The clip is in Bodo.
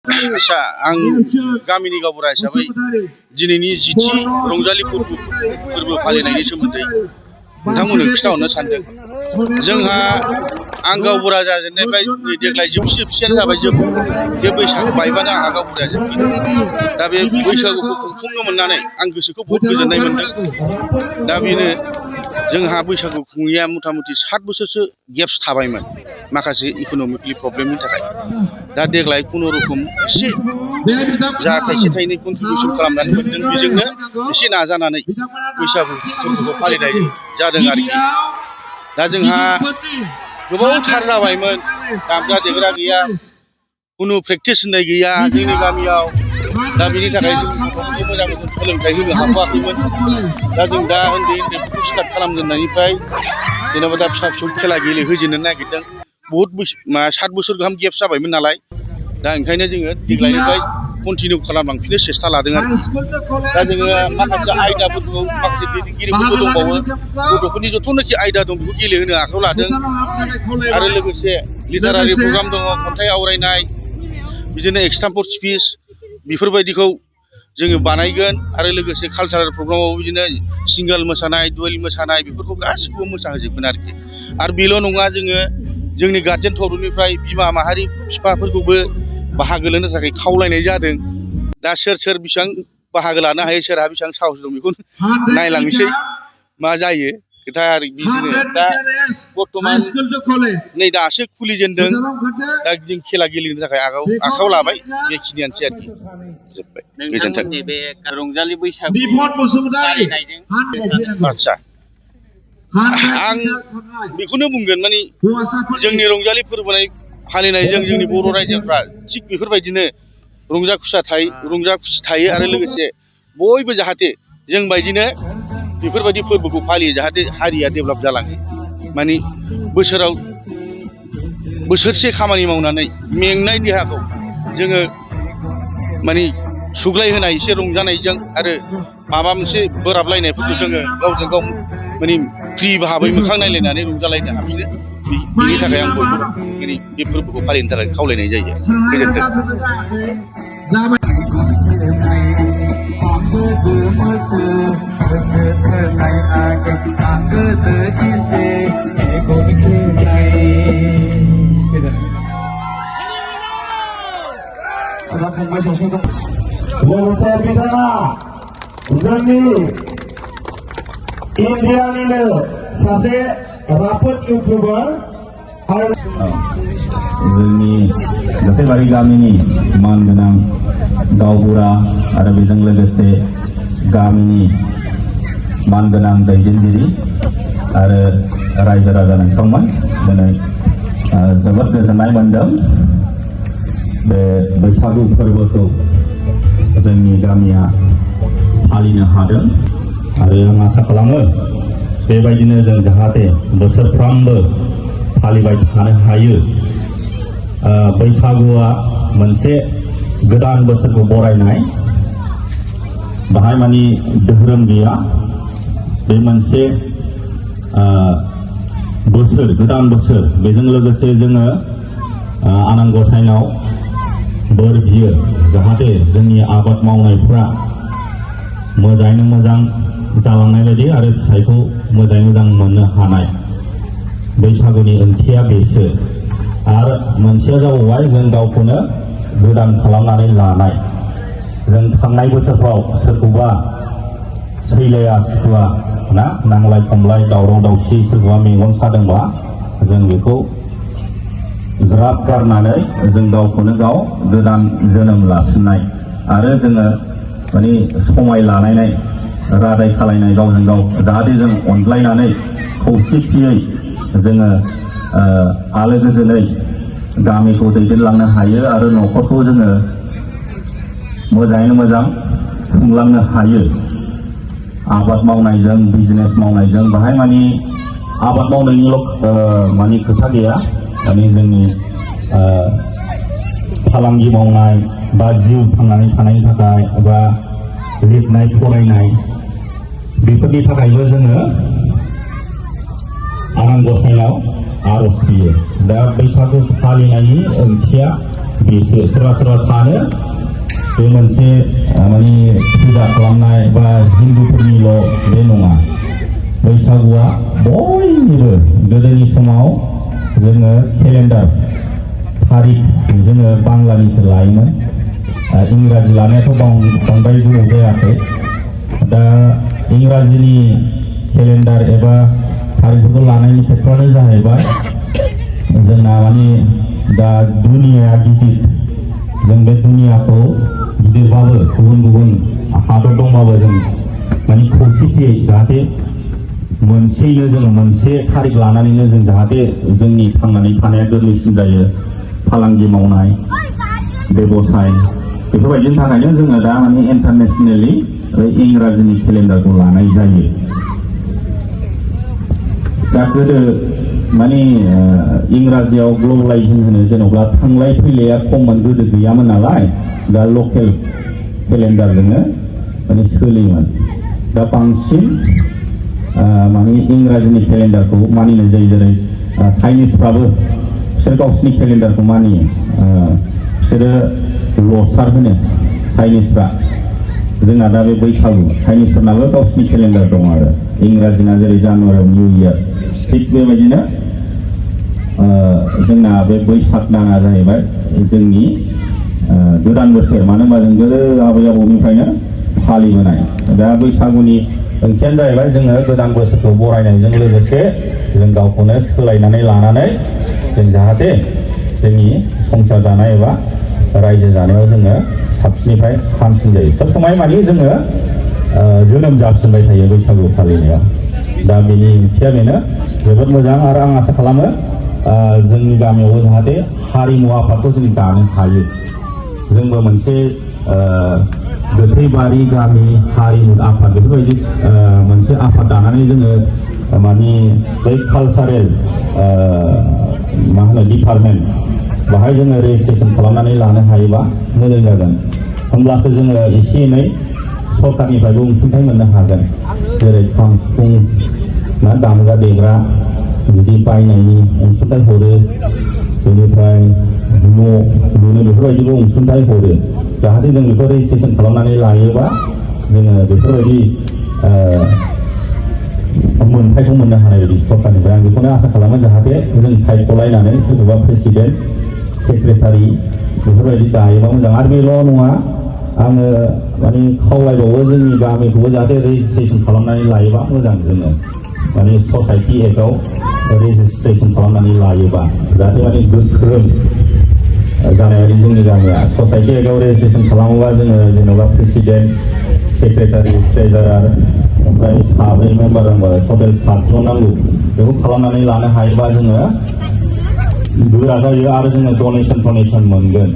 आसा आं गामिनि गावबुरा हिसाबै दिनैनि जिथि रंजालि फोरबो फालिनायनि सोमोन्दै नोंथांमोननो खिथाहरनो सानदों। जोंहा आं गावबुरा जाजेननायनिफ्राय देग्लाय जोबसियानो जाबाय बे बैसागु बायबानो आंहा गावबुराया जोबफिनो। दा बे बैसागुखौ खुंफुंनो मोननानै आं गोसोखौ बहुद गोजोननाय मोनदों। दा बेनो जोंहा बैसागु खुङैया मथा मथि 7 बोसोरसो गेप्स थाबायमोन माखासे इक'नमिकलि प्रब्लेमनि थाखाय। दा देग्लाय खुनुरुखुम एसे जा थाइसे थाइनै कन्ट्रिबिउसन खालामनानै मोनदों बेजोंनो एसे नाजानानै बैसागु फोरबोखौ फालिनाय जादों आरोखि। दा जोंहा गोबावथार जाबायमोन दामग्रा देग्रा गैया, खुनु प्रेक्टिस होननाय गैया जोंनि गामियाव। दा बेनि थाखाय जों गथ'फोरखौ मोजां सोलोंथाइ होनो हाथ'वाखैमोन। दा जों दा उन्दै उन्दैफोरखौ स्टार्ट खालामजेननायनिफ्राय जेनेबा दा फिसा फिसौ खेला गेलेहोजेननो नागिरदों। बहुद 7 बोसोर गाहाम गेप्स जाबायमोन नालाय, दा ओंखायनो जोङो देग्लायनिफ्राय कन्टिनिउ खालामलांफिननो सेस्था लादों आरोखि। दा जोङो माखासे आयदाफोरखौ माखासे दैदेनगिरिफोरबो दंबावो, गथ'फोरनि जथ'नाखि आयदा दं बेखौ गेलेहोनो आखायाव लादों। आरो लोगोसे लिटारारि प्रग्राम दङ, खन्थाइ आवरायनाय, बिदिनो एक्सटेम्पर स्पिच बेफोरबायदिखौ जोङो बानायगोन। आरो लोगोसे कालसारेल प्रग्रामाव बिदिनो सिंगेल मोसानाय, डुवेल मोसानाय बेफोरखौ गासिखौबो मोसाहोजोबगोन आरोखि। आरो बेल' नङा, जोङो जोंनि गार्जेन थरफनिफ्राय बिमा माहारि बिफाफोरखौबो बाहागो लानो थाखाय खावलायनाय जादों। दा सोर बेसेबां बाहागो लानो हायो, सोरहा बेसेबां साहस दं बेखौ नायलांनोसै मा जायो खोथा आरो बिदिनो। दा बर्थमान नै दासो खुलिजेनदों। दा जों खेला गेलेनो थाखाय आखायाव लाबाय, बेखिनियानोसै आरोखि। जोब्बाय, गोजोन्थों। बे रंजालि बैसागु फालिनायजों आदसा आं बेखौनो बुंगोन, माने जोंनि रंजालि फोरबो फालिनायजों जोंनि बर' रायजोफ्रा थिग बेफोरबायदिनो रंजा खुसि थायो। आरो लोगोसे बयबो जाहाथे जोंबायदिनो बेफोरबायदि फोरबोखौ फालियो, जाहाथे हारिया डेभेलप जालाङो। माने बोसोराव बोसोरसे खामानि मावनानै मेंनाय देहाखौ जोङो माने सुग्लाय होनाय एसे रंजानायजों आरो माबा मोनसे बोराबलायनायफोरखौ जोङो गावजों गाव माने फ्रि भाबै मोखां नायलायनानै रंजालायनो हाफिनो। बेनि थाखाय आं बयबो माने बे फोरबोखौ फालिनो थाखाय खावलायनाय जायो। गोजोन्थों। लोगोसे बिथाङा जोंनि इन्डियानिनो सासे राफोद इउटुबार आरो जोंनि जाथायबारि गामिनि मानगोनां गावबुरा आरो बेजों लोगोसे गामिनि मानगोनां दैदेनगिरि आरो रायजो राजा नोंथांमोन, दिनै जोबोद गोजोननाय मोनदों बे बैसागु फोरबोखौ जोंनि गामिया फालिनो हादों। आरो आं आसा खालामो बेबायदिनो जों जाहाथे बोसोरफ्रामबो फालिबाय थानो हायो। बैसागुआ मोनसे गोदान बोसोरखौ बरायनाय, बाहाय मानि धोरोम गैया। बे मोनसे बोसोर, गोदान बोसोर। बेजों लोगोसे जोङो आनान गसाइनाव बोर बियो जाहाथे जोंनि आबाद मावनायफ्रा मोजाङैनो मोजां जालांनाय बायदि आरो फिथाइखौ मोजाङै मोजां मोननो हानाय। बैसागुनि ओंथिया बेसो। आरो मोनसेया जाबाय जों गावखौनो गोदान खालामनानै लानाय। जों थांनाय बोसोरफ्राव सोरखौबा सैलाया सुवा ना नांलाय खमलाय दावराव दावसि सोरखौबा मेगन सादोंबा जों बेखौ ज्राब गारनानै जों गावखौनो गाव गोदान जोनोम लाफिननाय आरो जोङो माने समाय लानायनाय रादाय खालायनाय गावजों गाव जाहाथे जों अनलायनानै खौसेथियै जोङो आलो गोजोनै गामिखौ दैदेनलांनो हायो आरो न'खरखौ जोङो मोजाङैनो मोजां खुंलांनो हायो। आबाद मावनायजों बिजनेस मावनायजों बाहाय माने आबाद मावनायनिल' माने खोथा गैया, माने जोंनि फालांगि मावनाय बा जिउ थांनानै थानायनि थाखाय बा लिरनाय फरायनाय बेफोरनि थाखायबो जोङो आनान गसाइनाव आर'ज बियो। दा बैसागु फालिनायनि ओंथिया बिसोर सोरबा सोरबा सानो बे मोनसे माने फुजा खालामनाय बा हिन्दुफोरनिल' बे नङा बैसागुआ बयनिबो गोदोनि समाव जोङो केलेन्डार तारिख जोङो बांलानिसो लायोमोन इंराजि लानायाथ' बांद्राय गोबाव जायाखै दा इंराजिनि केलेन्डार एबा तारिखफोरखौ लानायनि खेथ्रआनो जाहैबाय जोंना माने दा दुनियाया गिदिर जों बे दुनियाखौ गिदिरबाबो गुबुन गुबुन हादर दंबाबो जों माने खौसेथियै जाहाथे मोनसेयैनो जोङो मोनसे तारिख लानानैनो जों जाहाथे जोंनि थांनानै थानाया गोरलैसिन जायो फालांगि मावनाय बेबसाय बेफोरबायदिनि थाखायनो जोङो दा माने इन्टारनेसनेलि इंराजिनि केलेन्डारखौ लानाय जायो दा गोदो माने इंराजियाव ग्लबेलाइजेसन होनो जेनेबा थांलाय फैलाया खममोन गोदो गैयामोन नालाय दा लकेल केलेन्डारजोंनो माने सोलियोमोन दा बांसिन माने इंराजिनि केलेन्डारखौ मानिनाय जायो जेरै चाइनिसफ्राबो बिसोर गावसिनि केलेन्डारखौ मानियो बिसोरो लसार होनो चाइनिसफ्रा जोंना दा बे बैसागु चाइनिसफोरनाबो गावसिनि केलेन्डार दं आरो इंराजिना जेरै जानुवारियाव निउ इयार थिग बेबायदिनो जोंना बे बैसाग दाना जाहैबाय जोंनि गोदान बोसोर मानो होनबा जों गोदो आबै आबौनिफ्रायनो फालिबोनाय दा बैसागुनि ओंथियानो जाहैबाय जोङो गोदान बोसोरखौ बरायनायजों लोगोसे जों गावखौनो सोलायनानै लानानै जों जाहाथे जोंनि संसार जानाय एबा रायजो जानायाव जोङो साबसिननिफ्राय हामसिन जायो सब समाय माने जोङो जोनोम जाफिनबाय थायो बैसागु फालिनायाव दा बेनि ओंथिया बेनो जोबोद मोजां आरो आं आसा खालामो जोंनि गामियावबो जाहाथे हारिमु आफादखौ जों दानो हायो जोंबो मोनसे गोथैबारि गामि हारिमु आफाद बेफोरबायदि मोनसे आफाद दानानै जोङो माने बै कालसारेल मा होनो डिपार्टमेन्ट बाहाय जोङो रेजिस्ट्रेसन खालामनानै लानो हायोबा मोजां जागोन होमब्लासो जोङो एसे एनै सरकारनिफ्रायबो अनसुंथाइ मोननो हागोन जेरै खाम सिफुं ना दामग्रा देग्रा बिदि बायनायनि अनसुंथाइ हरो बेनिफ्राय न' लुनो बेफोरबायदिबो अनसुंथाइ हरो जाहाथे जों बेखौ रेजिस्ट्रेसन खालामनानै लायोबा जोङो बेफोरबायदि मोनथायखौ मोननो हानाय बायदि सरकारनिफ्राय आं बेखौनो आसा खालामो जाहाथे जों सायख'लायनानै सोरखौबा प्रेसिडेन्ट सेक्रेटारि बेफोरबायदि दायोबा मोजां आरो बेल' नङा आङो माने खावलायबावो जोंनि गामिखौबो जाहाथे रेजिस्ट्रेसन खालामनानै लायोबा मोजां जोङो माने ससाइटि एक्टआव रेजिस्ट्रेसन खालामनानै लायोबा जाहाथे माने गोख्रों जानाय बायदि जोंनि गामिया ससाइटि एक्टआव रेजिस्ट्रेसन खालामोबा जोङो जेनेबा प्रेसिडेन्ट सेक्रेटारि ट्रेजारार ओमफ्राय 7 मेम्बार नांगौ टटेल 7 जन नांगौ बेखौ खालामनानै लानो हायोबा जोङो गोरा जायो आरो जोङो डनेसन मोनगोन